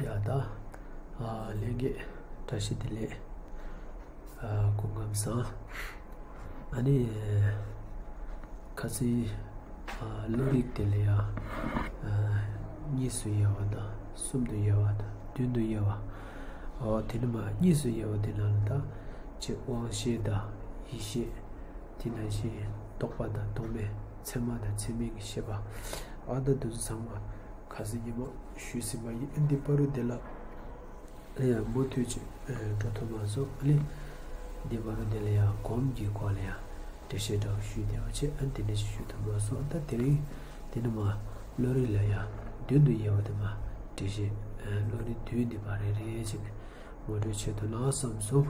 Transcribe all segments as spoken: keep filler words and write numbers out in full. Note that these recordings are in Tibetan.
ཡ་ད། ཨ་ལྷན་རྒྱས་བཀྲ་ཤིས་བདེ་ལེགས། ཨ་སྐུ་ཁམས་བཟང་། ཨ་ནི། ཁ་སང་། ཨ་བློ་རིག་དེ་ལ་ཡང་། ཨ་གཉིས་སུ་དབྱེ་བ་དང་གསུམ་དུ་དབྱེ་བ་དང་བདུན་དུ་དབྱེ་བ། ཨོ་དེ་ནི་མ་གཉིས་སུ་དབྱེ་བ་དེ་ནང་ལ་ད། ཅེས་དབང་ཤེས་དང་ཡིད་ཤེས། དེ་ནང་བཞིན་རྟོག་པ་དང་རྟོག་མེད་ཚད་མ་དང་ཚད་མིན་གྱི་ཤེས་པ། ཨ་ད་དུ་ཚང་མ། ཁ་སང་ཉིན་མོ་ཞུས་ཟིན་པ་ཡིན། འདི་བར་དུ་དེ་ལ་ཡང་མུ་མཐུད་ཅིག་འགྲོ་ཐུབ་མ་སོང་། ཨ་ནི་འདི་བར་དུ་དེ་ལ་ཡང་གོམས་ཀྱི་སྐོར་ལ་ཡང་འགྲེལ་བཤད་འདྲ་བོ་ཞུས་བསྡད་པ་བྱས། ཨ་ནི་དེ་འདྲ་ཞིག་ཞུ་ཐུབ་མ་སོང་། ད་དེ་རིང་དེ་ནི་མ་བློ་རིག་ལ་ཡང་བདུན་དུ་དབྱེ་བ་དེ་མ་འགྲེལ་བཤད། བློ་རིག་བདུན་འདི་བ་རེ་རེ་བྱས་ནས་ངོ་སྤྲོད་བྱེད་ཐུབ་ན་བསམ་སོང་།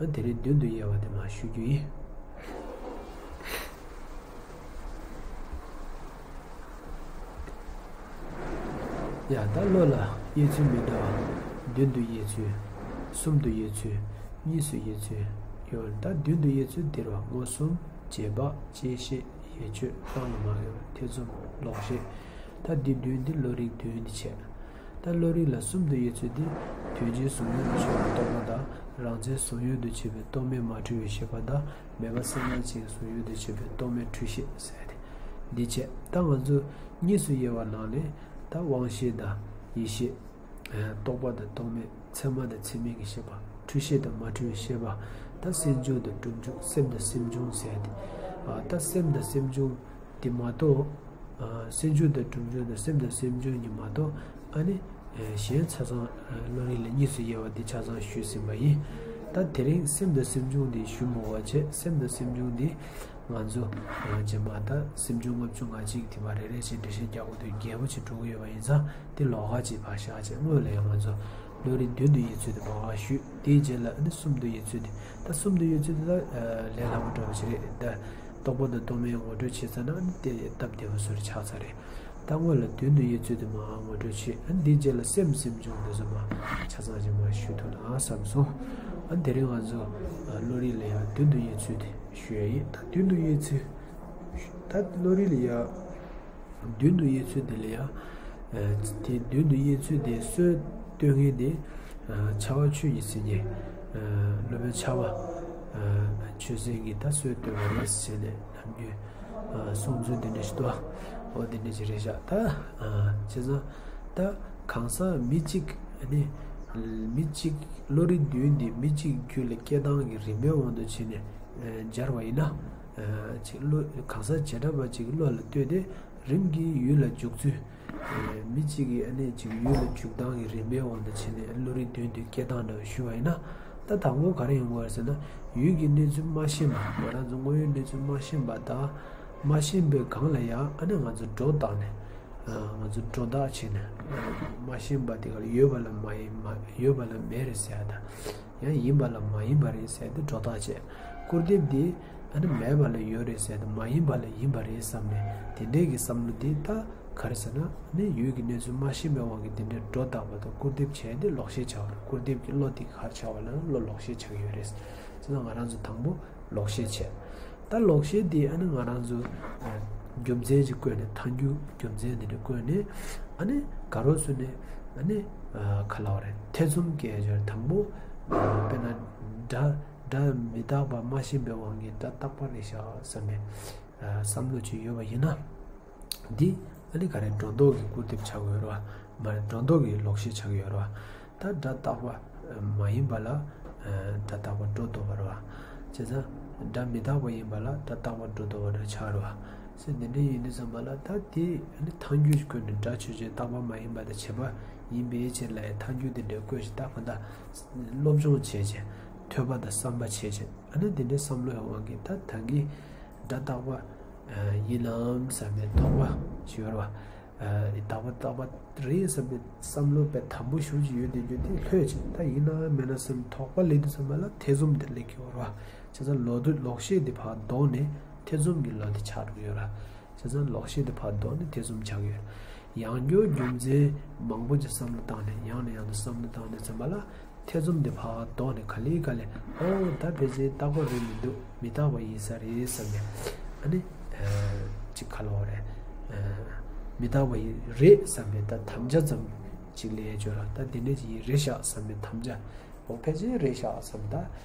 ཨ་དེ་རིང་བདུན་དུ་དབྱེ་བ་དེ་མ་ཞུ་རྒྱུ་ཡིན། ཡ་ད་བློ་ལ་དབྱེ་ཚུལ་མི་འདྲ་བ། བདུན་དུ་དབྱེ་ཚུལ། གསུམ་དུ་དབྱེ་ཚུལ། གཉིས་སུ་དབྱེ་ཚུལ་ཡོད། ད་བདུན་དུ་དབྱེ་ཚུལ་འདིར་བ་མངོན་སུམ། རྗེས་དཔག་བཅད་ཤེས། ཡིད་དཔྱོད་བླང་ལ་མ་ངེས་པ། ཐེ་ཚོམ་ལོག་ཤེས། ད་འདི་བདུན་འདི་བློ་རིག་བདུན་འདི་བྱས། ད་བློ་རིག་ལ་གསུམ་དུ་དབྱེ་ཚུལ་འདི། དོན་སྤྱིའི་གཟུང་ཡུལ་དུ་ཆོད་པའི་རྟོག་པ་དང་། རང་མཚན་གཟུང་ཡུལ་དུ་བྱེད་པའི་རྟོག་མེད་མ་འཁྲུལ་བའི་ཤེས་པ་དང་། མེད་པ་སེམས་ཙམ་གྱི་གཟུང་ཡུལ་དུ་བྱེད་པའི་རྟོག་མེད་འཁྲུལ་ཤེས་ཟེར་ཏེ། འདི་བྱས། ད་ང་ཚོ་གཉིས་སུ་དབྱེ་བ་ནང་ནས་ད་དབང་ཤེས་དང་ཡིད་ཤེས། རྟོག་པ་དང་རྟོག་མེད། ཚད་མ་དང་ཚད་མིན་གྱི་ཤེས་པ། འཁྲུལ་ཤེས་དང་མ་འཁྲུལ་བའི་ཤེས་པ། ད་སེམས་བྱུང་དང་གྲུབ་འབྱུང་། སེམས་དང་སེམས་བྱུང་ཟེར་ཏེ། ད་སེམས་དང་སེམས་བྱུང་འདི་མ་གཏོགས། སེམས་བྱུང་དང་གྲུབ་འབྱུང་དང་སེམས་དང་སེམས་བྱུང་གཉིས་མ་གཏོགས། ཨ་ནི། གཞན་ཆ་ཚང་བློ་རིག་ལ་གཉིས་སུ་དབྱེ་བ་འདི་ཆ་ཚང་ཞུས་ཟིན་པ་ཡིན། ད་དེ་རིང་སེམས་དང་སེམས་བྱུང་འདི་ཞུ་མི་དགོས་པ་བྱས། སེམས་དང་སེམས་བྱུང་འདི་ང་ཚོ་རྗེས་མ་ད་སེམས་བྱུང་ལྔ་བཅུ་ང་གཅིག་དེ་བ་རེ་རེ་བཞིན་འགྲེལ་བཤད་རྒྱག་དགོས་དུས་རྒྱས་པོ་ཅིག་འགྲོ་གི་ཡོད་པ་ཡིན་ཙང་། དེ་ལོགས་ཀ་ཅིག་ཕར་བཞག་བྱས། སྔོན་ལ་ཡང་ང་ཚོ་བློ་རིག་བདུན་དུ་དབྱེ་ཚུལ་དེ་མར་ཞུས། དེའི་རྗེས་ལ་ཨ་ནི་གསུམ་དུ་དབྱེ་ཚུལ་དེ། ད་གསུམ་དུ་དབྱེ་ཚུལ་དེ་ད་ལས་སླ་པོ་འདྲ་བོ་ཞིག་རེད། ད་རྟོག་པ་དང་རྟོག་མེད་ངོ་སྤྲོད་བྱས་ཚར་ན། ཨ་ནི་དེ་སྟབས་བདེ་པོ་བཟོ་རེ་ཆགས་ཚར་རེད། ད་སྔོན་ལ་བདུན་དུ་དབྱེ་ཚུལ་དེ་མར་ངོ་སྤྲོད་བྱས། ཨ་ནི་དེའི་རྗེས་ལ་སེམས་སེམས་བྱུང་དེ་ཚོ་མར་ཆ་ཚང་ཅིག་མར་ཞུ་ཐུབ་ན་བསམ་སོང་། ཨ་ནི་དེ་རིང་ང་ཚོ་བློ་རིག་ལ་ཡང་བདུན་དུ་དབྱེ་ཚུལ་དེ་ཞུ་ཡ་ཡིན། ད་བདུན་དུ་དབྱེ་ཚུལ། ད་བློ་རིག་ལ་ཡང་། བདུན་དུ་དབྱེ་ཚུལ་འདི་ལ་ཡང་། དེ་བདུན་དུ་དབྱེ་ཚུལ་དེ་སྲོལ་གཏོད་མཁན་དེ། ཕྱྭ་པ་ཆོས་ཀྱི་སེང་གེ། སློབ་དཔོན་ཕྱྭ་པ། ཆོས་སེང་གེས་ད་སྲོལ་གཏོད་པ་རེད་ཟེར་ནས་ནམ་རྒྱུན། གསུང་ཚུལ་འདི་འདྲ་ཞིག་འདུག་འོ་འདི་འདྲ་ཞིག་རེད་བཞག་ད། བྱས་ཙང་། ད་གང་ཟག་མི་གཅིག་ནི། མི་གཅིག་བློ་རིག་བདུན་འདི་མི་གཅིག་རྒྱུད་ལ་སྐྱེ་སྟངས་ཀྱི་རིམ་པའི་དབང་དུ་བྱས་ནས། སྦྱར་བ་ཡིན་ན། ཅིག་བློ་གང་ཟག་བྱེ་བྲག་པ་གཅིག་གི་བློ་ལ་ལྟོས་ཏེ། རིམ་གྱིས་ཡུལ་ལ་འཇུག་ཚུལ། མི་གཅིག་གིས་ཨ་ནི་ཅིག་ཡུལ་ལ་འཇུག་སྟངས་ཀྱི་རིམ་པའི་དབང་དུ་བྱས་ནས་བློ་རིག་བདུན་དུ་སྐྱེ་སྟངས་འདྲ་བོ་ཞུ་བ་ཡིན་ན། ད་དང་པོ་ག་རེ་ཡོང་གི་ཡོད་རེད་ཟེར་ན། ཡུལ་གྱི་གནས་ཚུལ་མ་ཤེས་པ། ང་རང་ཚོ་དངོས་ཡོད་གནས་ཚུལ་མ་ཤེས་པ་དང་། མ་ཤེས་པའི་སྒང་ལ་ཡང་ཨ་ནི་ང་ཚོ་སྒྲོ་བཏགས་ནས། ང་ཚོ་སྒྲོ་བཏགས་བྱས་ནས། མ་ཤེས་པ་དེ་ག་ལ་ཡོད་པ་ལ་མ་ཡིན། མ་ཡོད་པ་ལ་མེད་རེད་ཟེར་ཡ་དང་། ཡང་ཡིན་པ་ལ་མ་ཡིན་པ་རེད་ཟེར་ཏེ་སྒྲོ་བཏགས་བྱས། སྐུར་འདེབས་འདི་ཨ་ནི་མེད་པ་ལ་ཡོད་རེད་ཟེར་ཏེ། མ་ཡིན་པ་ལ་ཡིན་པ་རེད་བསམ་ནས། དེ་འདྲའི་གི་བསམ་བློ་འདི་ད་ག་རེ་ཟེར་ན། ཨ་ནི་ཡུལ་གྱི་གནས་ཚུལ་མ་ཤེས་པའི་དབང་གིས་དེ་འདྲའི་སྒྲོ་བཏགས་པ་དང་སྐུར་འདེབས་བྱས་ཏེ་ལོག་ཤེས་བྱ་བ་རེད། སྐུར་འདེབས་ཀྱི་བློ་འདི་ག་རེ་བྱ་བ་ལབ་ན་བློ་ལོག་ཤེས་བྱ་གི་ཡོད་རེད། བྱས་ཙང་ང་རང་ཚོ་དང་པོ་ལོག་ཤེས་བྱས། ད་ལོག་ཤེས་འདི་ཨ་ནི་ང་རང་ཚོ་རྒྱུ་མཚན་ཅིག་བཀོད་ནས། ཐལ་འགྱུར་རྒྱུ་མཚན་འདི་འདྲ་བཀོད་ནས། ཨ་ནི་ག་རེ་ཟེར་ན། ཨ་ནི་ག་ལབ་དགོས་རེད། ཐེ་ཚོམ་སྐྱེ་ཡ་ཅིག་དང་པོ། དཔེར་ན་སྒྲ་སྒྲ་མི་རྟག་པ་མ་ཤེས་པའི་དབང་གིས་སྒྲ་རྟག་པ་རེད་ཤག་བསམ་པའི་བསམ་བློ་ཅིག་ཡོད་པ་ཡིན་ན། འདི་ཨ་ནི་ག་རེ་སྒྲོ་འདོགས་ཀྱི་སྐུར་འདེབས་ཆགས་ཀྱི་ཡོད་རེད་བ། མ་རེད། སྒྲོ་འདོགས་ཀྱི་ལོག་ཤེས་ཆགས་ཀྱི་ཡོད་རེད་བ། ད་སྒྲ་རྟག་པ་མ་ཡིན་པ་ལ་སྒྲ་རྟག་པ་སྒྲོ་འདོགས་པ་རེད་བ། བྱས་ཙང་སྒྲ་མི་རྟག་པ་ཡིན་པ་ལ་སྒྲ་རྟག་པ་སྒྲོ་འདོགས་པ་འདྲ་ཆགས་རེད་བ། ཟེར་འདི་འདྲ་ཡིན་དུས་ཙམ་པ་ལ། ད་དེ་ཨ་ནི་ཐལ་འགྱུར་བཀོད་ནས་སྒྲ་ཆོས་ཅན་རྟག་པ་མ་ཡིན་པ་དང་བྱས་པ་ཡིན་པའི་ཕྱིར་ལབ་ཡ་ཐལ་འགྱུར་དེ་འདྲ་བཀོད་བྱས། ད་གང་ལྟར་སློབ་སྦྱོང་བྱས་བྱས། ཐོས་པ་དང་བསམ་པ་བྱས་བྱས། ཨ་ནི་དེ་འདྲའི་བསམ་བློའི་དབང་གིས་ད་ད་གིན་སྒྲ་རྟག་པ་ཡིན་ནམ་བསམ་པའི་དོགས་པ་ཞིག་ཡོད་རེད་བ། ཨ་རྟག་པ་རྟག་པ་རེད་བསམ་པའི་བསམ་བློ་དཔེ་དམ་པོ་ཞེ་པོ་ཅིག་ཡོད་བསྡད་རྒྱུ་དེ་ལྷོད་ཅིག་ད་ཡིན་ནམ་མིན་ནམ་བསམ་དོགས་པ་སླེབས་དུས་ཙམ་པ་ལ་ཐེ་ཚོམ་དེ་སླེབས་ཀྱི་ཡོད་རེད་བ། བྱས་ཙང་ལོག་དུས་ལོག་ཤེས་དེ་ཕར་ལྡོག་ནས་ཐེ་ཚོམ་གྱི་བློ་དེ་ཆགས་འགྲོ་གི་ཡོད་རེད། བྱས་ཙང་ལོག་ཤེས་དེ་ཕར་ལྡོག་ནས་ཐེ་ཚོམ་ཆགས་ཀྱི་ཡོད་རེད། ཡང་བསྐྱར་རྒྱུ་མཚན་མང་པོ་ཅིག་བསམ་བློ་བཏང་ནས། ཡང་ནས་ཡང་དུ་བསམ་བློ་བཏང་ནས་ཙམ་པ་ལ། ཐེ་ཚོམ་དེ་ཕར་ལྡོག་ནས་ག་ལེ་ག་ལེ། ཨོ་ད་ཕལ་ཆེར་རྟག་པ་རེད་མི་འདུག་མི་རྟག་པ་ཡིན་ས་རེད་བསམ་ནས། ཨ་ནི། ཅིག་ག་ལབ་དགོས་རེད། མི་རྟག་པ་ཡིན་རེད་བསམ་པའི་ད་དམ་བཅའ་ཙམ་ཅིག་ལས་ཡ་ཅོ་ར། ད་དེ་འདྲ་ཅིག་ཡིན་རེད་ཤག་བསམ་པའི་དམ་བཅའ། འོ་ཕལ་ཆེར་རེད་ཤག་བསམ་ད།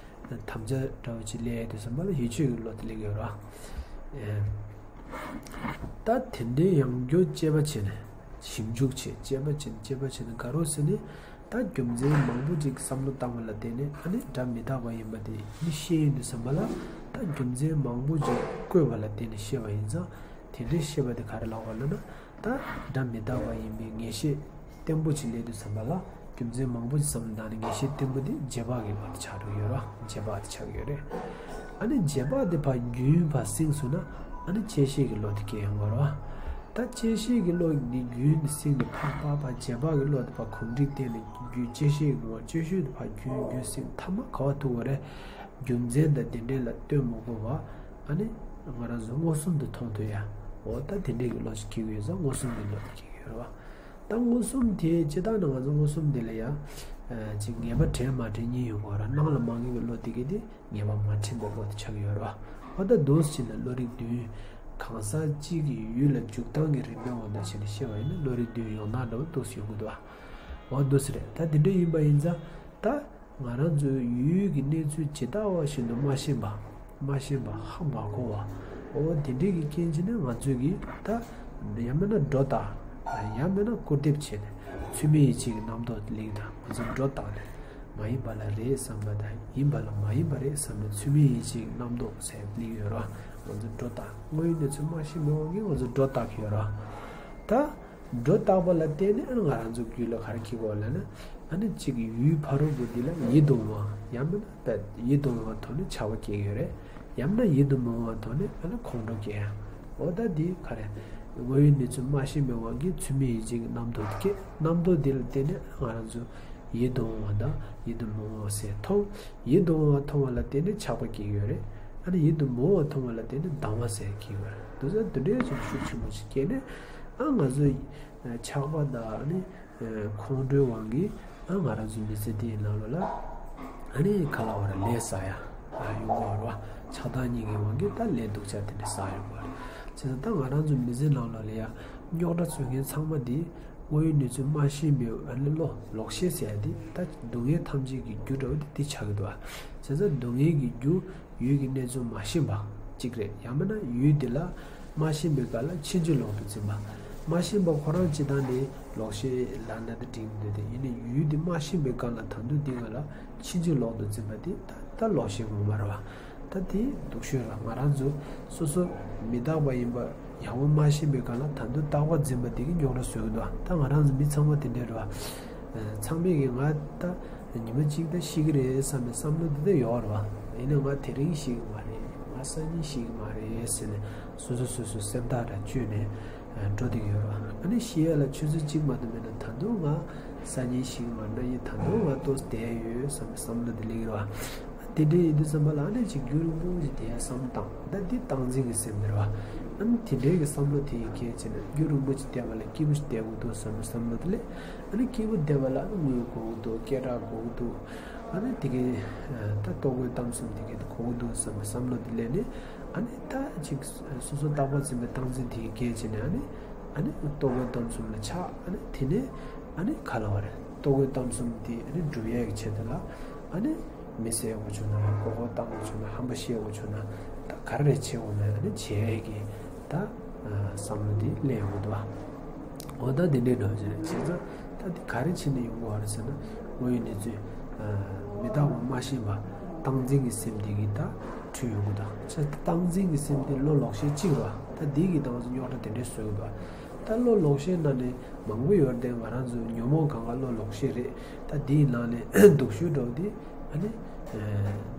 དམ་བཅའ་འདྲ་བོ་ཅིག་ལས་ཡ་དུས་ཙམ་པ་ལ་ཡིད་ཆེས་ཀྱི་བློ་དེ་སླེབས་ཡོད་ར། ད་དེ་འདྲའི་ཡང་བསྐྱར་དཔྱད་པ་བྱས་ནས་ཞིབ་འཇུག་བྱས། དཔྱད་པ་བྱས་ནས་དཔྱད་པ་བྱས་ནས་ག་རེ་ཟེར་ནས། ད་རྒྱུ་མཚན་མང་པོ་ཅིག་བསམ་བློ་བཏང་བ་ལ་བརྟེན་ནས། ཨ་ནི་སྒྲ་མི་རྟག་པ་ཡིན་པ་དེ་ནི་ཤེས་ཡོང་དུས་ཙམ་པ་ལ། ད་རྒྱུ་མཚན་མང་པོ་ཅིག་བཀོད་པ་ལ་བརྟེན་ནས་ཤེས་པ་ཡིན་ཙང་། དེ་འདྲའི་ཤེས་པ་དེ་ག་རེ་ལབ་པ་ལབ་ན། ད་སྒྲ་མི་རྟག་པ་ཡིན་པའི་ངེས་ཤེས་བརྟན་པོ་ཅིག་སླེབས་དུས་ཙམ་པ་ལ། རྒྱུ་མཚན་མང་པོ་ཅིག་བསམ་བློ་བཏང་ནས་ངེས་ཤེས་བརྟན་པོ་དེ་རྗེས་དཔག་གི་བློ་དེ་ཆགས་འགྲོ་གི་ཡོད་རེད། རྗེས་དཔག་དེ་ཆགས་ཀྱི་ཡོད་རེད། ཨ་ནི་རྗེས་དཔག་དེ་ཕར་རྒྱུན་ཕར་བསྲིངས་སོང་ན། ཨ་ནི་བཅད་ཤེས་ཀྱི་བློ་དེ་སྐྱེ་ཡོང་གི་རེད་བ། ད་བཅད་ཤེས་ཀྱི་བློ་འདི་རྒྱུན་བསྲིངས་ནས་ཕར་ཕར་ཕར་རྗེས་དཔག་གི་བློ་དེ་ཕར་གོམས་འདྲིས་བསྟེན་ནས། རྒྱུན་བཅད་ཤེས་ཀྱི་ངོ་བོ། བཅད་ཤེས་དེ་ཕར་རྒྱུན་རྒྱུན་བསྲིངས། མཐའ་མ་ག་པར་ཐུག་པ་རེད། རྒྱུ་མཚན་དང་དེ་འདྲ་ལ་ལྟོས་མ་དགོས་པར། ཨ་ནི་ང་རང་ཚོ་མངོན་སུམ་དུ་མཐོང་ཐུབ་ཡ། འོ་ད་དེ་འདྲའི་གི་བློ་ཞིག་སྐྱེ་གི་ཡོད་ཙང་། མངོན་སུམ་གྱི་བློ་དེ་སྐྱེ་གི་ཡོད་རེད་བ། ད་མངོན་སུམ་དེ་སྤྱིར་བཏང་ནི་ང་ཚོ་མངོན་སུམ་དེ་ལ་ཡ། ཨ། ཅིག་ངེས་པ་དྲན་མ་དྲན་གཉིས་ཡོང་གི་ཡོད་རེད། སྣང་ལ་མ་ངེས་པའི་བློ་དེ་གི་དེ་ངེས་པ་མ་དྲན་པའི་བློ་དེ་ཆགས་ཀྱི་ཡོད་རེད་བ། འོ་ད་འདུག་སེ་བྱས་ན་བློ་རིག་བདུན། གང་ཟག་གཅིག་གི་ཡུལ་ལ་འཇུག་སྟངས་ཀྱི་རིམ་པའི་དབང་དུ་བྱས་ནས་བཤད་པ་ཡིན་ན། བློ་རིག་བདུན་ཡོང་སྟངས་འདྲ་བོ་འདུག་སེ་ཡོང་གི་འདུག་བ། འོ་འདུག་སེ་རེད། ད་དེ་འདྲ་ཡིན་པ་ཡིན་ཙང་། ད་ང་རང་ཚོའི་ཡུལ་གྱི་གནས་ཚུལ་ཇི་ལྟ་བ་བཞིན་དུ་མ་ཤེས་པ། མ་ཤེས་པ། ཧ་མ་གོ་བ། འོ་དེ་འདྲའི་གི་རྐྱེན་བྱས་ནས་ང་ཚོས་ཀྱི་ད་ཡང་མིན་ན་སྒྲོ་བཏགས། ཡང་མིན་ན་སྐུར་འདེབས་བྱས་ནས་ཚུལ་མིན་ཡིད་བྱེད་ཀྱི་རྣམ་རྟོག་གླེང་དང་། ང་ཚོས་སྒྲོ་བཏགས་ནས་མ་ཡིན་པ་ལ་རེད་བསམ་པ་དང་། ཡིན་པ་ལ་མ་ཡིན་པ་རེད་བསམ་ནས་ཚུལ་མིན་ཡིད་བྱེད་ཀྱི་རྣམ་རྟོག་ཟེར་གླེང་ཡོད་ར། ང་ཚོས་སྒྲོ་བཏགས། དངོས་ཡོད་གནས་ཚུལ་མ་ཤེས་པའི་དབང་གིས་ང་ཚོས་སྒྲོ་བཏགས་ཀྱི་ཡོད་ར། ད་སྒྲོ་བཏགས་པ་ལ་བརྟེན་ནས། ཨ་ནི་ང་རང་ཚོའི་རྒྱུད་ལ་ག་རེ་སྐྱེ་གི་ཡོད་ལབ་ན། ཨ་ནི་གཅིག་གི་ཡུལ་ཕ་རོལ་པོ་འདི་ལ་ཡིད་དུ་འོང་བ། ཡང་མིན་ན་ད་ཡིད་དུ་འོང་བའི་ཐོག་ནས་ཆགས་པ་སྐྱེ་གི་ཡོད་རེད། ཡང་མིན་ན་ཡིད་དུ་མི་འོང་བའི་ཐོག་ནས་ཨ་ནི་ཁོང་ཁྲོ་སྐྱེ་ཡ། འོ་ད་འདི་ག་རེ། དངོས་ཡོད་གནས་ཚུལ་མ་ཤེས་པའི་དབང་གིས་ཚུལ་མིན་ཡིད་བྱེད་ཀྱི་རྣམ་རྟོག་དེ་སྐྱེ། རྣམ་རྟོག་འདི་ལ་བརྟེན་ནས་ང་རང་ཚོ་ཡིད་དུ་འོང་བ་དང་ཡིད་དུ་མི་འོང་བ་ཟེར་མཐོང་། ཡིད་དུ་འོང་བ་མཐོང་བ་ལ་བརྟེན་ནས་ཆགས་པ་སྐྱེ་གི་ཡོད་རེད། ཨ་ནི་ཡིད་དུ་མི་འོང་བ་མཐོང་བ་ལ་བརྟེན་ནས་སྡང་བ་ཟེར་སྐྱེ་གི་ཡོད་རེད། འདུག་ཟེར་དེ་འདྲའི་ཅིག་ཤུགས་ཆེན་པོ་ཞིག་སྐྱེས་ནས། ཨ་ང་ཚོ་ཆགས་པ་དང་ཨ་ནི་ཁོང་ཁྲོའི་དབང་གིས། ཨ་ང་རང་ཚོའི་མི་ཚེ་འདིའི་ནང་ལོགས་ལ་ཨ་ནི་ག་ལབ་དགོས་རེད། ལས་བསགས་ཡ་ཡོང་གི་ཡོད་རེད་བ། ཆགས་སྡང་གཉིས་ཀྱི་དབང་གིས་ད་ལས་སྡུག་ཅག་དེ་འདྲ་བསགས་ཡོང་གི་ཡོད་རེད། བྱས་ཙང་ད་ང་རང་ཚོའི་མི་ཚེ་ནང་ལོགས་ལ་ཡ་རྙོག་དྲ་བཟོ་མཁན་ཚང་མ་འདི་དངོས་ཡོད་གནས་ཚུལ་མ་ཤེས་པའི་ཨ་ནི་བློ། ལོག་ཤེས་ཟེར་ཡ་འདི། ད་སྡུག་བསྔལ་ཐམས་ཅད་ཀྱི་རྒྱུ་འདྲ་བོ་འདི་འདི་ཆགས་ཀྱི་འདུག་བ། བྱས་ཙང་སྡུག་བསྔལ་གྱི་རྒྱུ་ཡུལ་གྱི་གནས་ཚུལ་མ་ཤེས་པ་གཅིག་རེད། ཡང་མིན་ན་ཡུལ་འདི་ལ་མ་ཤེས་པའི་སྒང་ལ་ཕྱིན་ཅི་ལོག་ཏུ་འཛིན་པ། མ་ཤེས་པ་ཁོ་རང་སྤྱིར་བཏང་ནས་ལོག་ཤེས་ལབ་ན་ད་འགྲིག་གི་འདུག་སྟེ། ཡིན་ནའི་ཡུལ་འདི་མ་ཤེས་པའི་སྒང་ལ་ད་དུང་འདི་སྒང་ལ་ཕྱིན་ཅི་ལོག་ཏུ་འཛིན་པ་དེ་ད་ད་ལོག་ཤེས་ངོ་མ་རེད་བ། ད་དེ་སྡུག་ཤོས་རེད། ང་རང་ཚོ་སོ་སོ་མི་རྟག་པ་ཡིན་པ་ཡག་པོ་མ་ཤེས་པའི་སྒང་ལ་ད་དུང་རྟག་པ་འཛིན་པ་དེ་གིས་རྙོག་དྲ་བཟོ་གི་འདུག་ད་ང་རང་ཚོ་མི་ཚང་མ་དེ་འདྲ་རེད་བ། ཚང་མས་ཀྱིས་ང་ད་ཉི་མ་གཅིག་ད་ཤི་གི་རེད་བསམ་པའི་བསམ་བློ་འདི་ད་ཡོད་རེད་བ། ཡིན་ནའི་ང་དེ་རིང་ཤི་གི་མ་རེད། ང་སང་ཉིན་ཤི་གི་མ་རེད་ཟེར་ནས་སོ་སོ་སོ་སོ་སེམས་ཐག་ར་གཅོད་ནས་འགྲོ་བསྡད་ཀྱི་ཡོད་རེད་བ། ཨ་ནི་ཤི་ཡ་ལ་ཆུ་ཚོད་གཅིག་མ་གཏོགས་མེད་ན། ད་དུང་ང་སང་ཉིན་ཤི་གི་མ་རེད། ད་དུང་ང་ཏོག་ཙམ་བསྡད་ཡ་ཡོད་བསམ་པའི་བསམ་བློ་འདི་སླེབས་ཀྱི་རེད་བ། དེ་འདྲ་ཡིན་དུས་ཙམ་པ་ལ་ཨ་ནི་ཅིག་རྒྱུན་རིང་པོ་ཞིག་བསྡད་ཡ་བསམ་བློ་བཏང་། ད་འདི་སྟངས་འཛིན་གྱི་སེམས་འདི་རེད་བ། ཨ་ནི་དེ་འདྲའི་གི་བསམ་བློ་དེ་ཡི་གེ་བྱས་ནས་རྒྱུན་རིང་པོ་ཞིག་བསྡད་པ་ལ་སྐྱིད་པོ་ཞིག་བསྡད་དགོས་འདུག་བསམ་པའི་བསམ་བློ་དེ་སླེབས། ཨ་ནི་སྐྱིད་པོ་བསྡད་པ་ལ་ཨ་ནི་དངུལ་དགོས་ཀྱི་འདུག་སྐད་གྲགས་དགོས་ཀྱི་འདུག་ཨ་ནི་དེ་གའི་ད་ལྟོ་གོས་གཏམ་གསུམ་དེ་གའི་དེ་དགོས་ཀྱི་འདུག་བསམ་པའི་བསམ་བློ་དེ་སླེབས་ནས། ཨ་ནི་ད་ཅིག་སོ་སོ་རྟག་པར་འཛིན་པའི་སྟངས་འཛིན་དེ་ཡི་གེ་བྱས་ནས། ཨ་ནི་ཨ་ནི་ལྟོ་གོས་གཏམ་གསུམ་ལ་ཆགས། ཨ་ནི་དེ་ནས་ཨ་ནི་ག་ལབ་དགོས་རེད། ལྟོ་གོས་གཏམ་གསུམ་དེ་ཨ་ནི་སྒྲུབ་ཡས་ཀྱི་ཆེད་དུ་ལ། ཨ་ནི་མི་བསད་དགོས་བྱུང་ན། མགོ་སྐོར་བཏང་དགོས་བྱུང་ན། ཧམ་པ་བཤད་དགོས་བྱུང་ན། ད་ག་རེ་བྱེད་དགོས་ན། ཨ་ནི་བྱེད་ཡས་ཀྱི་ད་བསམ་བློ་དེ་སླེབས་ཡོང་གི་འདུག་བ། འོ་ད་དེ་འདྲའི་འདྲ་བོ་ཅིག་རེད། བྱས་ཙང་ད་དེ་ག་རེ་བྱས་ནས་ཡོང་གི་ཡོད་རེད་ཟེར་ན། དངོས་ཡོད་གནས་ཚུལ་མི་རྟག་པ་མ་ཤེས་པ་སྟངས་འཛིན་གྱི་སེམས་དེ་གིས་ད་འཁྲུལ་ཡོང་གི་འདུག་བྱས་ཙང་སྟངས་འཛིན་གྱི་སེམས་དེ་བློ་ལོག་ཤེས་གཅིག་རེད་བ། ད་འདི་གིས་ད་ང་ཚོ་རྙོག་དྲ་དེ་འདྲའི་བཟོ་གི་འདུག་ད་བློ་ལོག་ཤེས་ནང་ནས་མང་པོ་ཡོད་རེད་དེ། ང་རང་ཚོ་ཉོན་མོངས་གང་ག་བློ་ལོག་ཤེས་རེད། ད་འདིའི་ནང་ནས་སྡུག་ཤོས་འདྲ་བོ་དེ་ཨ་ནི་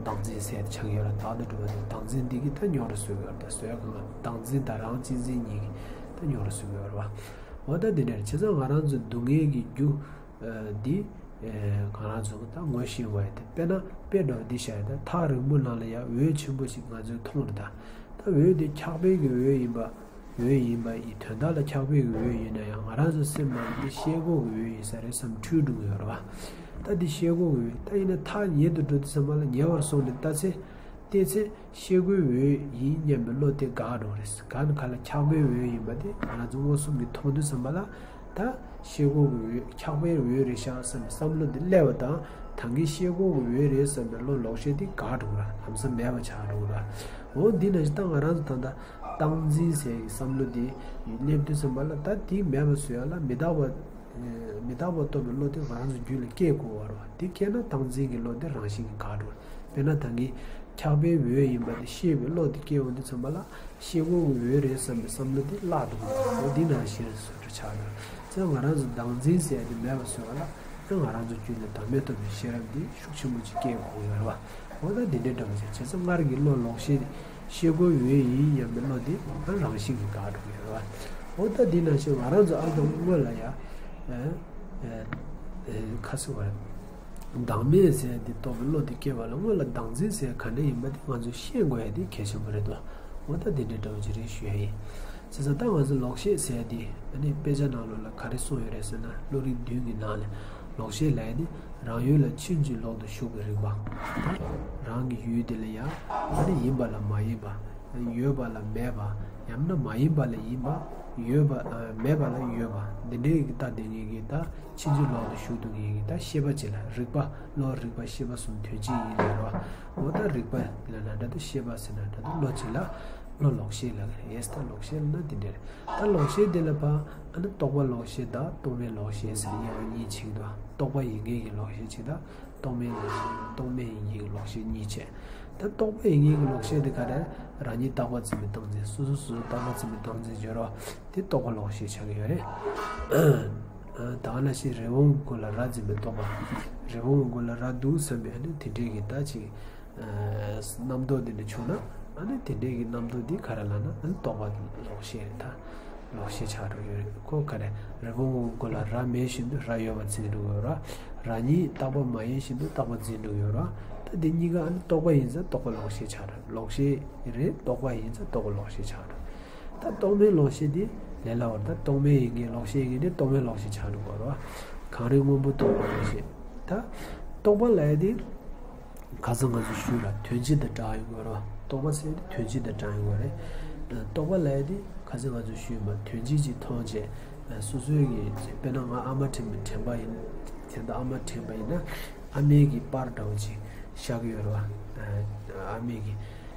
བདག་འཛིན་ཟེར་ཆགས་ཡོད་རེད། བདག་ཏུ་གྲུབ་པ་དེ། བདག་འཛིན་འདི་གིས་ད་རྙོག་དྲ་བཟོ་གི་ཡོད་རེད། ད་བཟོ་ཡ་གང་ག་བདག་འཛིན་དང་རང་གཅེས་འཛིན་གཉིས་ཀྱིས་ད་རྙོག་དྲ་བཟོ་གི་ཡོད་རེད་བ། འོ་ད་འདི་འདྲ་རེད། བྱས་ཙང་ང་རང་ཚོ་སྡུག་བསྔལ་གྱི་རྒྱུ་འདི་ང་རང་ཚོ་ད་ངོ་ཤེས་དགོས་ཡ་དེ། དཔེར་ན་དཔེ་འདྲ་བོ་འདི་བཞག་ཡ། ད་ཐག་རིང་པོ་ནང་ལ་ཡ་འོད་ཆེན་པོ་ཞིག་ང་ཚོས་མཐོང་རེད། ད་ད་འོད་དེ་འཁྱག་པའི་གི་འོད་ཡིན་པ། འོད་ཡིན་པ་ཡི་དོན་དག་ལ་འཁྱག་པའི་གི་འོད་ཡིན་ན་ཡང་། ང་རང་ཚོ་སེམས་ནང་འདི་ཤེལ་སྒོ་གི་འོད་ཡིན་ས་རེད་བསམ་འཁྲུལ་འགྲོ་གི་ཡོད་རེད་བ། ད་འདི་ཤེལ་སྒོ་གི་འོད། ད་ཡིན་ན་ཐག་ཉེ་དུ་འགྲོ་དུས་ཙམ་པ་ལ་ཉེ་བར་སོང་ནས་ལྟ་ཚེ། བལྟས་ཚེ་ཤེལ་སྒོའི་འོད་ཡིན་སྙམ་པའི་བློ་དེ་འགག་འགྲོ་གི་རེད། འགག་ནས་ག་ལ་འཁྱག་པའི་འོད་ཡིན་པ་དེ་ང་རང་ཚོ་མངོན་སུམ་གྱིས་མཐོང་དུས་ཙམ་པ་ལ་ད་ཤེལ་སྒོ་གི་འོད་འཁྱག་པའི་འོད་རེད་ཤག་བསམ་པའི་བསམ་བློ་དེ་སླེབས་པ་དང་། ད་གིན་ཤེལ་སྒོ་གི་འོད་རེད་བསམ་པའི་བློ་ལོག་ཤེས་དེ་འགག་འགྲོ་གི་ར། ལམ་སང་མེད་པ་ཆགས་འགྲོ་གི་ར། འོ་འདི་ནང་བཞིན་ད་ང་རང་ཚོ་ད་ལྟ་རྟག་འཛིན་ཟེར་གྱི་བསམ་བློ་དེ་སླེབས་དུས་ཙམ་པ་ལ་ད་དེ་མེད་པ་བཟོ་ཡ་ལ་མི་རྟག་པ། མི་རྟག་པ་རྟོགས་པའི་བློ་དེ་ང་རང་ཚོ་རྒྱུད་ལ་སྐྱེ་དགོས་པ་རེད་བ། དེ་སྐྱེས་ན་རྟག་འཛིན་གྱི་བློ་དེ་རང་བཞིན་གྱིས་འགག་འགྲོ། དཔེར་ན་ད་གིན་འཁྱག་པའི་འོད་ཡིན་པ་དེ་ཤེས་པའི་བློ་དེ་སྐྱེ་ཡོང་དུས་ཙམ་པ་ལ་ཤེལ་སྒོ་གི་འོད་རེད་བསམ་པའི་བསམ་བློ་དེ་བརླག་འགྲོ་གི་རེད། འོ་འདི་ནང་བཞིན་བཟོ་འདྲ་ཆགས་འགྲོ། ཙང་ང་རང་ཚོ་བདག་འཛིན་ཟེར་ཡ་དེ་མེད་པ་བཟོ་བ་ལ་ཨེ་ང་རང་ཚོ་རྒྱུད་ལ་བདག་མེད་རྟོགས་པའི་ཤེས་རབ་འདི་ཤུགས་ཆེན་པོ་ཅིག་སྐྱེ་དགོས་ཀྱི་ཡོད་རེད་བ། འོ་ད་འདི་འདྲའི་འདྲ་བ་ཞིག་བྱས་ཙང་སྔར་གྱི་བློ་ལོག་ཤེས་ཤེལ་སྒོའི་འོད་ཡིན་སྙམ་པའི་བློ་དེ་ཨ་རང་བཞིན་གྱིས་འགག་འགྲོ་གི་ཡོད་རེད་བ། འོ་ད་འདི་ནང་བཞིན་ང་རང་ཚོ་ཨ་ལྟ་སྔོན་ལ་ཡ་ཨེ་ཨེ་ཨེ་ཁ་སོ་བ་བདག་མེད་ཟེར་འདི་རྟོགས་པའི་བློ་དེ་སྐྱེ་བ་ལ་སྔོན་ལ་བདག་འཛིན་ཟེར་ག་འདྲ་ཡིན་པ་དེ་ང་ཚོས་ཤེས་དགོས་ཡ་དེ་གལ་ཆེན་པོ་རེད་དོ། འོ་ད་འདི་འདྲའི་འདྲ་བ་ཅིག་རེད་ཞུ་ཡ་ཡིན། བྱས་ཙང་ད་ང་ཚོ་ལོག་ཤེས་ཟེར་ཡ་དེ་ཨ་ནི་དཔེ་ཆ་ནང་ལོགས་ལ་ག་རེ་གསུངས་ཡོད་རེད་ཟེར་ན། བློ་རིག་བདུན་གྱི་ནང་ལ་ལོག་ཤེས་ལབ་ཡ་དེ་རང་ཡུལ་ལ་ཕྱིན་ཅི་ལོག་ཏུ་ཞུགས་པའི་རིག་པ། ད་རང་གི་ཡུལ་དེ་ལ་ཡང་ཨ་ནི་ཡིན་པ་ལ་མ་ཡིན་པ། ཡོད་པ་ལ་མེད་པ། ཡང་ན་མ་ཡིན་པ་ལ་ཡིན་པ། ཡོད་པ་ཨ་མེད་པ་ལ་ཡོད་པ། འདི་འདྲའི་གི་ད་དེ་ངེས་ཀྱི་ད་ཕྱིན་ཅི་ལོག་ཏུ་ཞུགས་འདུག་ངེས་ཀྱི་ད་ཤེས་པ་ཅིག་ལ་རིག་པ། བློ་རིག་པ་ཤེས་པ་གསུམ་དོན་གཅིག་ཡིན་ལ་རོ། འོ་ད་རིག་པ་ལ་ན་འདྲ་ད་ཤེས་པ་ཟེར་ན་འདྲ་ད་བློ་ཅིག་ལ་བློ་ལོག་ཤེས་ལ་རེད། ད་ལོག་ཤེས་ལ་ན་འདི་འདྲ་རེད། ད་ལོག་ཤེས་འདི་ལ་ཕ་ཨ་ནི་རྟོག་པ་ལོག་ཤེས་དང་རྟོག་མེད་ལོག་ཤེས་ཟེར་དབྱེ་བ་གཉིས་ཕྱེ་གི་འདུག་རྟོག་པ་ཡིན་མཁན་གྱི་ལོག་ཤེས་གཅིག་དང་རྟོག་མེད་ལོག་ཤེས་རྟོག་མེད་ཡིན་མཁན་གྱི་ལོག་ཤེས་གཉིས་ཕྱེ། ད་རྟོག་པ་ཡིན་མཁན་གྱི་ལོག་ཤེས་དེ་ག་རེ། རང་ཉིད་རྟག་པ་འཛིན་པའི་རྟག་འཛིན། སོ་སོ་སོ་སོ་རྟག་པ་འཛིན་པའི་རྟག་འཛིན་སྦྱོར་བ་དེ་རྟོག་པ་ལོག་ཤེས་ཆགས་ཀྱི་ཡོད་རེད། ད་ག་ནང་བཞིན་རི་བོང་གི་མགོ་ལ་རྭ་འཛིན་པའི་རྟོག་པ། རི་བོང་གི་མགོ་ལ་རྭ་འདུག་བསམ་པའི་ཨ་ནི་དེ་འདྲའི་གི་ད་ཅིག་རྣམ་རྟོག་འདི་འདྲ་བྱུང་ན་ཨ་ནི་དེ་འདྲའི་གི་རྣམ་རྟོག་འདི་ག་རེ་ལབ་ན་ཨ་ནི་རྟོག་པ་ལོག་ཤེས་རེད་ད། ལོག་ཤེས་ཆགས་འགྲོ་གི་ཡོད་རེད། ཁོ་ག་རེ། རི་བོང་གི་མགོ་ལ་རྭ་མེད་བཞིན་དུ་རྭ་ཡོད་པ་འཛིན་འགྲོ་གི་ཡོད་ར། རྭ་གཉིས་རྟག་པ་མ་ཡིན་བཞིན་དུ་རྟག་པ་འཛིན་འགྲོ་གི་ཡོད་ར། ད་འདི་གཉིས་ཀ་ཨ་ནི་རྟོག་པ་ཡིན་ཙང་རྟོག་པ་ལོག་ཤེས་ཆགས་འགྲོ། ལོག་ཤེས་རེད། རྟོག་པ་ཡིན་ཙང་རྟོག་པ་ལོག་ཤེས་ཆགས་འགྲོ། ད་རྟོག་མེད་ལོག་ཤེས་འདི་ལས་སླ་བོར། ད་རྟོག་མེད་ཡིན་མཁན་ལོག་ཤེས་ཡིན་མཁན་འདི་རྟོག་མེད་ལོག་ཤེས་ཆགས་འགྲོ་གི་ར། གངས་རི་སྔོན་པོ་མཐོང་བ་ལོག་ཤེས། ད་རྟོག་པ་ལབ་ཡ་འདི། ཁ་སང་ང་ཚོ་ཞུས་ལ་དོན་སྤྱི་དང་སྦྲགས་ཡོང་གི་རེད། རྟོག་པ་ཟེར་དེ་དོན་སྤྱི་དང་སྦྲགས་ཡོང་གི་རེད། རྟོག་པ་ལབ་ཡ་དེ་ཁ་སང་ང་ཚོ་ཞུས་མ་དོན་སྤྱི་ཅིག་མཐོང་བྱས་སོ་སོའི་གི་དཔེར་ན་ང་ཨ་མ་དྲན་པའི་དྲན་པ་ཡིན། དེ་འདྲ་ཨ་མ་དྲན་པ་ཡིན་ན་ཨ་མའི་གི་པར་འདྲ་བོ་ཅིག་ཤར་གི་ཡོད་རེད་བ། ཨ་མའི་གི་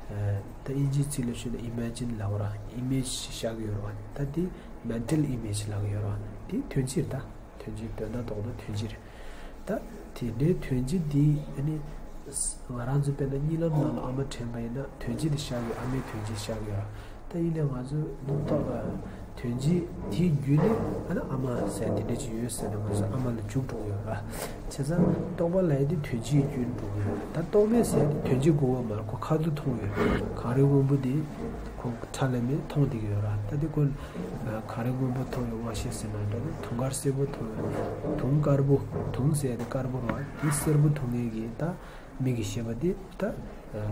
ད་དབྱིན་ཇིའི་ཚིག་ལ་ཞུས་ན་ཨི་མེ་ཇིན་ལབ་ར། ཨི་མེ་ཇི་ཤར་གི་ཡོད་རེད་བ། ད་དེ་མེན་ཊལ་ཨི་མེ་ཇི་ལབ་གི་ཡོད་རེད་བ། དེ་དོན་སྤྱི་རེད་ད། དོན་སྤྱི་དོན་དག་རྡོག་རྡོག་དོན་སྤྱི་རེད། ད་དེ་འདྲའི་དོན་སྤྱི་འདི་ཨ་ནི་ང་རང་ཚོ་དཔེར་ན་གཉིད་ལམ་ནང་ལ་ཨ་མ་དྲན་པ་ཡིན་ན་དོན་སྤྱི་དེ་ཤར་གི་ཨ་མའི་དོན་སྤྱི་ཤར་གི་ཡོད་ར། ད་ཡིན་ནའི་ང་ཚོ་ཐོག་དོན་སྤྱི་དེའི་བརྒྱུད་ནས་ཨ་ནི་ཨ་མ་ཟེར་དེ་འདྲ་ཅིག་ཡོད་ཟེར་ནས་ང་ཚོ་ཨ་མ་ལ་འཇུག་འགྲོ་གི་ཡོད་ར། བྱས་ཙང་རྟོག་པ་ལབ་ཡ་དེ་དོན་སྤྱིའི་བརྒྱུད་ནས་འགྲོ་གི་ཡོད་ར། ད་རྟོག་མེད་ཟེར་དེ་དོན་སྤྱི་དགོས་པ་མ་རེད། ཁོ་ཁ་ཐུག་མཐོང་ཡོད་ར། གངས་རི་སྔོན་པོ་དེ་ཁོ་ཁྲ་ལམ་མེ་མཐོང་བསྡད་ཀྱི་ཡོད་ར། ད་དེ་ཁོ་གངས་རི་སྔོན་པོ་མཐོང་བའི་དབང་ཤེས་ཟེར་ན་འདྲ། དེ་དུང་དཀར་སེར་པོ་མཐོང་བའི་དུང་དཀར་པོ། དུང་ཟེར་དེ་དཀར་པོ་རེད་བ། དེ་སེར་པོ་མཐོང་མཁན་གྱི་ད་མིག་གི་ཤེས་པ་དེ་ད་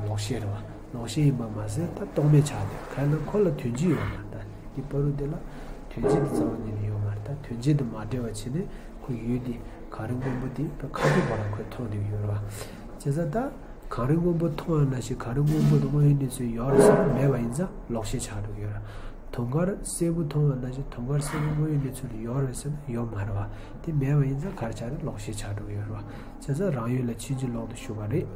ལོག་ཤེས་རེད་བ། ལོག་ཤེས་ཡིན་པ་མ་ཟད་ད་རྟོག་མེད་ཆགས་བསྡད། གང་ཡིན་ན་ཁོ་ལ་དོན་སྤྱི་ཡོད་མ་རེད། ད་དེ་བར་དུ་དེ་ལ་དོན་སྤྱི་དེ་རྩ་བ་ཉིད་ནས་ཡོད་མ་རེད། ད་དོན་སྤྱི་དེ་མ་འདྲེས་པ་བྱས་ནས་ཁོ་ཡུལ་དེ་གངས་རི་སྔོན་པོ་དེ་ཁ་ཐུག་བར་ལ་ཁོས་མཐོང་བསྡད་ཡོད་རེད་བ། བྱས་ཙང་ད། གངས་རི་སྔོན་པོ་མཐོང་བ་ནང་བཞིན་གངས་རི་སྔོན་པོ་དེ་དངོས་ཡོད་གནས་ཚུལ་ཡོད་རེད་ཟེར་ན་མེད་པ་ཡིན་ཙང་ལོག་ཤེས་ཆགས་འགྲོ་གི་ཡོད་རེད། དུང་དཀར་སེར་པོ་མཐོང་བ་ནང་བཞིན་དུང་དཀར་སེར་པོ་དངོས་ཡོད་གནས་ཚུལ་ཡོད་རེད་ཟེར་ན་ཡོད་མ་རེད་བ། དེ་མེད་པ་ཡིན་ཙང་ག་རེ་ཆགས་རེད། ལོག་ཤེས་ཆགས་འགྲོ་གི་ཡོད་རེད་བ། བྱས་ཙང་རང་ཡུལ་ལ་ཕྱིན་ཅི་ལོག་ཏུ་ཞུགས་པ་རེད།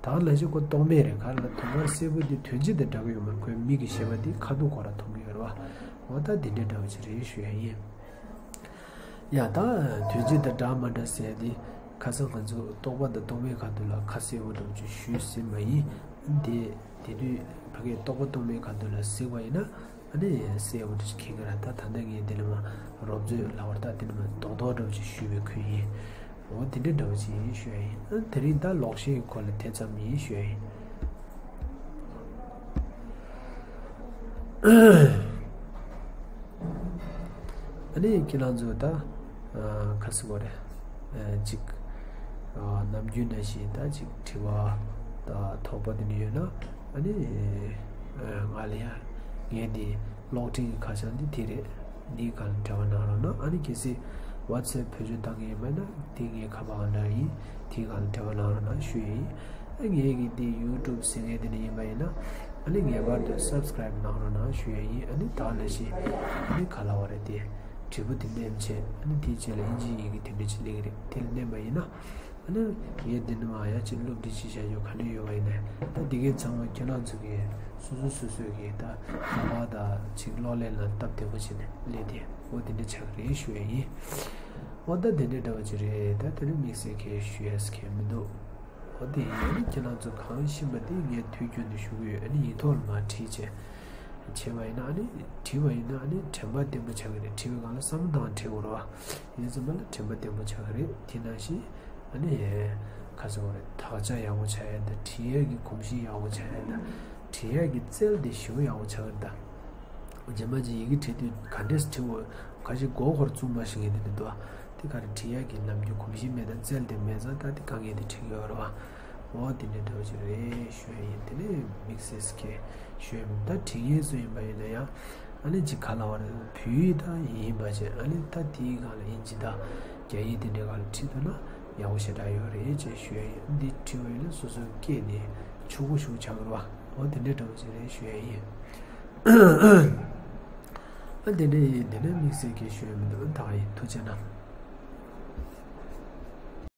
ད་ག་ནང་བཞིན་ཁོ་རྟོག་མེད་རེད། ག་རེ་ལ་དུང་དཀར་སེར་པོ་དེ་དོན་སྤྱི་དང་འདྲ་གི་ཡོད་མ་རེད། ཁོའི་མིག་གི་ཤེས་པ་དེ་ཁ་ཐུག་ཁོ་རང་མཐོང་གི་ཡོད་རེད་བ། འོ་ད་དེ་འདྲའི་འདྲ་བ་ཅིག་རེད་ཞུ་ཡ་ཡིན། ཡ་ད་དོན་སྤྱི་དང་འདྲ་མ་འདྲ་ཟེར་དེ་ཁ་སང་ང་ཚོ་རྟོག་པ་དང་རྟོག་མེད་ཁ་ཐུག་ལ་ཁ་གསལ་བོ་འདྲ་བོ་ཅིག་ཞུས་ཟིན་པ་ཡིན། དེ་དེ་དུས་ཕ་གིའི་རྟོག་པ་རྟོག་མེད་ཁ་ཐུག་ལ་གཟིགས་པ་ཡིན་ན་ཨ་ནི་གསལ་བོ་འདྲ་ཅིག་མཁྱེན་གི་ར། ད་ད་ལྟ་ངས་དེ་ལ་མ་རོབ་ཚོད་ལ་བར་ད་དེ་ལ་མ་རྡོག་རྡོག་འདྲ་བོ་ཅིག་ཞུས་པའི་ཁུལ་ཡིན། འོ་དེ་འདྲ་འདྲ་བོ་ཅིག་ཡིན་ཞུ་ཡ་ཡིན། ཨ་དེ་རིང་ད་ལོག་ཤེས་ཀྱི་སྐོར་ལ་དེ་ཙམ་ཡིན་ཞུ་ཡ་ཡིན། ཨ་ནི་ཁྱེད་རང་ཚོ་ད་ཁ་སི་བ་རེ་ཅིག་ནམ་རྒྱུན་ནང་བཞིན་ད་ཅིག་དྲི་བ་ད་དོགས་པ་དེ་འདྲ་ཡོད་ན་ཨ་ནི་ང་ལ་ཡ་ངས་འདི་གློག་འཕྲིན་གྱི་ཁ་བྱང་འདི་དེ་རེད། འདིའི་སྒང་ལ་འབྲེལ་བ་གནང་རོགས་གནང་། ཨ་ནི་གལ་སྲིད་WhatsApp་བེད་སྤྱོད་བཏང་གི་ཡོད་མེད་ན་འདི་ངའི་ཁ་པར་འདྲ་ཡིན། དེའི་སྒང་ལ་འབྲེལ་བ་གནང་རོགས་གནང་ཞུ་ཡ་ཡིན། ད་ངས་ཀྱི་འདི་ཡུ་ཊུབ་ཟེར་མཁན་དེ་འདྲ་ཡིན་པ་ཡིན་ན། ཨ་ནི་ངེས་པར་དུ་སབ་སི་ཀ་རེབ་གནང་རོགས་གནང་ཞུ་ཡ་ཡིན། ཨ་ནི་ད་ལ་ཞིག་ཨ་ནི་ག་ལ་བ་རེད་དེ། དྲིལ་བུ་དེ་མནན་བྱས། ཨ་ནི་དེའི་རྗེས་ལ་ཨིན་ཇིའི་ཡི་གེ་དེ་འདྲ་ཅིག་སླེབས་ཀྱི་རེད། དེ་ལ་མནན་པ་ཡིན་ན། ཨ་ནི་ངས་འདི་ནས་མར་ཡང་ཅིག་སློབ་ཁྲིད་ཅིག་བྱ་རྒྱུ་ག་འདྲ་ཡོད་པ་ཡིན་ནའི། ད་འདི་གའི་ཚང་མ་ཁྱེད་རང་ཚོ་གིས་སོ་སོ་སོ་སོའི་གི་ད་ཁ་པར་དང་ཅིག་གློག་ཀླད་ལ་སྟབས་བདེ་པོ་བྱས་ནས་སླེབས་ཏེ། འོ་དེ་འདྲ་ཆགས་ཀྱི་རེད་ཞུ་ཡ་ཡིན། འོ་ད་དེ་འདྲ་འདྲ་བ་ཅིག་རེད། ད་དེ་ནས་དམིགས་བསལ་གྱི་ཞུ་ཡས་གང་མི་འདུག་འོ་དེ་ཡིན། ཨ་ནི་ཁྱེད་རང་ཚོ་གང་ཤེས་པ་དེ་ངས་དུས་རྒྱུན་དུ་ཞུ་གི་ཡོད། ཨ་ནི་ཡིག་ཐོག་ལ་མར་བྲིས་བྱས་བྱས་པ་ཡིན་ན། ཨ་ནི་བྲིས་པ་ཡིན་ན་ཨ་ནི་དྲན་པ་བརྟན་པོ་ཆགས་ཀྱི་རེད། བྲིས་པའི་སྒང་ལ་བསམ་བློ་བཏང་བྲིས་དགོས་རེད་བ། ཡིན་ཙམ་པ་ལ་དྲན་པ་བརྟན་པོ་ཆགས་ཀྱི་རེད། དེ་ནང་བཞིན་ཨ་ནི་ཁ་ཚ་བ་རེད། དག་ཆ་ཡག་པོ་ཆགས་ཡ་དང་། བྲིས་ཡས་ཀྱི་གོམས་གཤིས་ཡག་པོ་ཆགས་ཡ་དང་། བྲིས་ཡས་ཀྱི་རྩལ་དེ་ཞེ་པོ་ཡག་པོ་ཆགས་ཀྱི་རེད་ད། རྗེས་མ་ཅིག་ཡི་གེ་བྲིས་དུས་ག་འདྲས་བྲིས་དགོས། ག་ཞིག་མགོ་སྐོར་བཙུགས་མ་ཤེས་མཁན་དེ་འདྲ་འདུག་བ། དེ་ག་རེ་བྲིས་ཡག་གི་ནམ་རྒྱུན་གོམས་གཤིས་མེད་དང་རྩལ་དེ་མེད་ཙང་། ད་དེ་དཀའ་ངལ་དེ་འཕྲད་ཀྱི་ཡོད་རེད་བ། འོ་དེ་འདྲ་འདྲ་བོ་ཅིག་རེད་ཞུ་ཡ་ཡིན། དེ་ནས་དམིགས་བསལ་གྱི་ཞུ་ཡ་མིན། ད་བྲིས་མཁན་ཚོ་ཡིན་པ་ཡིན་ན་ཡང་། ཨ་ནི་ཅིག་ག་ལ་བ་རེད། བོད་ཡིག་ད་ཡིན་པ་བྱས། ཨ་ནི་ད་དེའི་སྒང་ལ་ཨིན་ཇི་དང་རྒྱ་ཡིག་དེ་འདྲའི་སྒང་ལ་བྲིས་ཐུབ་ན་ཡག་པོ་ཞེ་དྲག་ཡོད་རེད་ཅེས་ཞུ་ཡ་ཡིན། འདི་བྲིས་པ་ཡིན་ན་སོ་སོའི་སྐད་དེ་ཕྱུག་པོ་ཞེ་པོ་ཆགས་ཀྱི་རེད་བ། འོ་དེ་འདྲ་འདྲ་བོ་ཅིག་རེད་ཞུ་ཡ་ཡིན། ཨ་དེ་འདྲ་ཡིན། དེ་ནས་དམིགས་བསལ་གྱི་ཞུ་ཡ་མི་འདུག་ད་ག་ཡིན། ཐུགས་རྗེ་གནང་།